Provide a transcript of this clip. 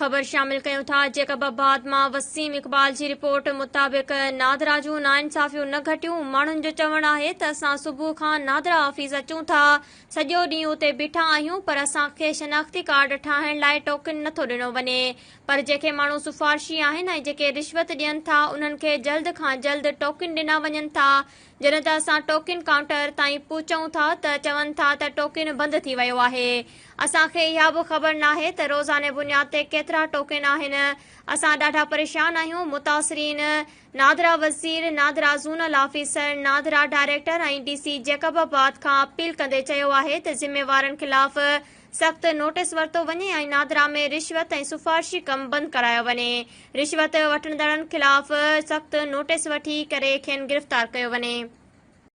خبر شامل ڪيون ٿا، جيڪب آباد مان وسيم اقبال جي رپورٽ مطابق نادرا جون ناانصافيون نه گهٽيون، ماڻهن جو چوڻ آهي ته اسان صبح کان نادرا آفيس اچون ٿا، سڄو ڏينهن اتي بيٺا آهيون پر اسان کي شناختي ڪارڊ ٺاهڻ لاء ٽوڪن نٿو ڏنو وڃي پر جيڪي ماڻهو سفارشي آهن ۽ جيڪي رشوت ڏين ٿا انهن کي جلد کان جلد ٽوڪن ڏنا وڃن ٿا، جڏهن ته اسان ٽوڪن ڪائونٽر تائين پهچون ٿا ته چون ٿا ته ٽوڪن بند ٿي ويو آهي. اسان کي اها به خبر ناهي ته روزاني بنياد تي ڪيترا ٽوڪن آهن. اسان ڏاڍا پريشان آهيون. متاثرين نادرا وزير، NADRA zonal officer, NADRA director ۽ D C Jacobabad کان اپيل ڪندي چيو آهي ته ذميوارن خلاف سخت نوٽيس ورتو وڃي ۽ نادرا ۾ رشوت ۽ سفارشي ڪم بند ڪرايو وڃي. رشوت وٺندڙن خلاف سخت نوٽيس وٺي ڪري کين گرفتار ڪيو وڃي.